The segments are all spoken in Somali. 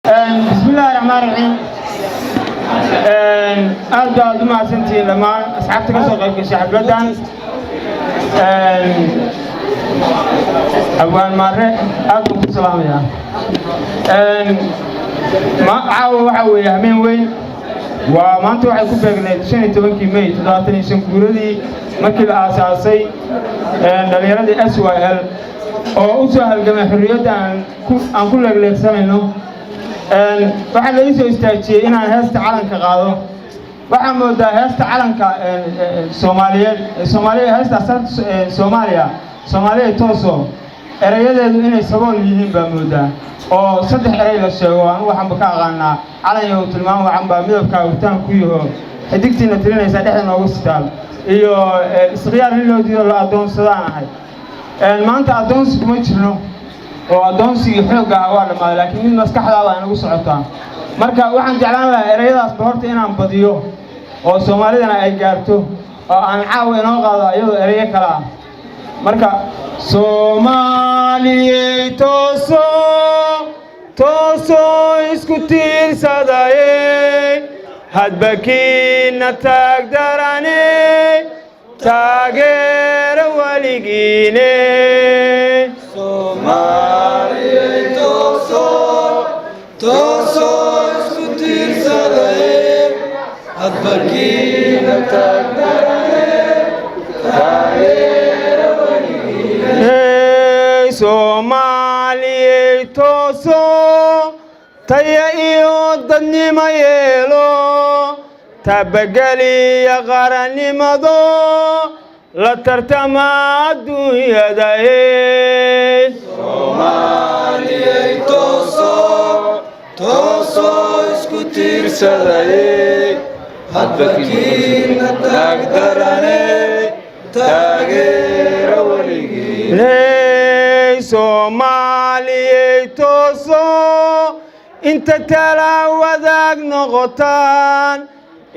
Bismillahi raxmaan raxiim. Aad baad u mahadsantihiin dhammaan asxaabta ka soo qayb gashay xafladdan. Abwaan Maare, aad baan ku salaamayaa. Caawa waxaa weeye hameen weyn. Waa maanta, waxay ku beegnayd 15-kii May, 75 guuradii markii la aasaasay dhallinyaradii SYL oo u soo halgamay xorriyadda aan ku leegleegsanayno. Waxaa la ii soo istaajiyey inaan heesta calanka qaado. Waxaa moodaa heesta calanka Soomaaliyeed, Soomaaliya, heesta asanta Soomaaliya, Soomaaliya tooso, erayadeedu inay sabool yihiin baa moodaa, oo saddex erey la sheego. Anigu waxaanba ka aqaanaa "calan yahow tilmaam wacan baa midabkaa hurtaan ku yaho, xidigtiina tirinaysaa dhexda noogu sitaal" iyo "istikhyaar nin loo diido la addoonsadaan ahay". Maanta addoonsi kuma jirno, oo addoonsigii xoogga ah waa dhammaaday, laakiin mid maskaxdaada inagu socotaa. Marka waxaan jeclaan lahaa ereyadaasba horta inaan badiyo oo Soomaalidana ay gaarto, oo aan caawa inoo qaado iyadoo ereyo kale ah. Marka Soomaaliyey tooso, toosoo, isku tiirsadayey, hadba kiina taagdaraney, taageero weligiine. Soomaaliyey toosoo, toosoo, isku tiirsadayey, hadba kiina taagdarane, taageero weligiine. Hey, Soomaaliyey toosoo, taya iyo dadnimo yeelo, tabageliya qarannimado, la tartama adduunyada. Soomaaliyey toosoo, toosoo, isku tiirsadayey, hadba kiina taagdarane, taageero weligiine. Hey, Soomaaliyey toosoo, inta tala wadaag noqotaan,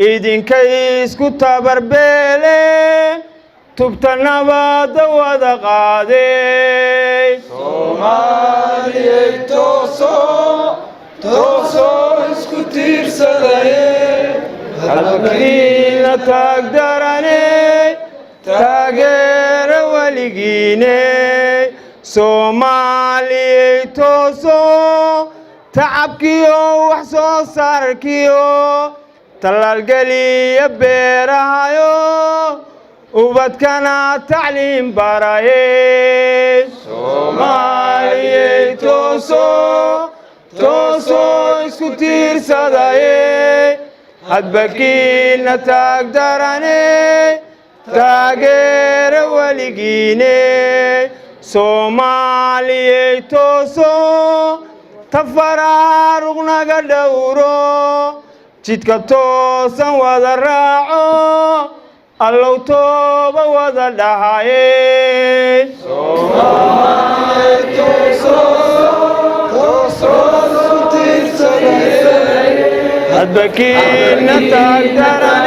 idinkay isku tabarbeele, tubta nabada wada qaadey. Soomaaliyey toosoo, toosoo, isku tiirsadayey, hadba kiina taagdaraney, taageero weligiine. Soomaaliyey toosoo, tacabkiyo wax soo saarkiyo, tallaalgeliya beerahayo, ubadkana tacliim barayey. Soomaaliyey toosoo, toosoo, isku tiirsadayey, hadba kiina taagdaraney, taageero weligiine. Soomaaliyey toosoo, tafaraaruq naga dhowro, jidka toosan wada raaco, Allow tooba wada dhahaye. Soomaaliyey toosoo, toosoo, isku tiirsadayey, hadba kiina taagdaraney.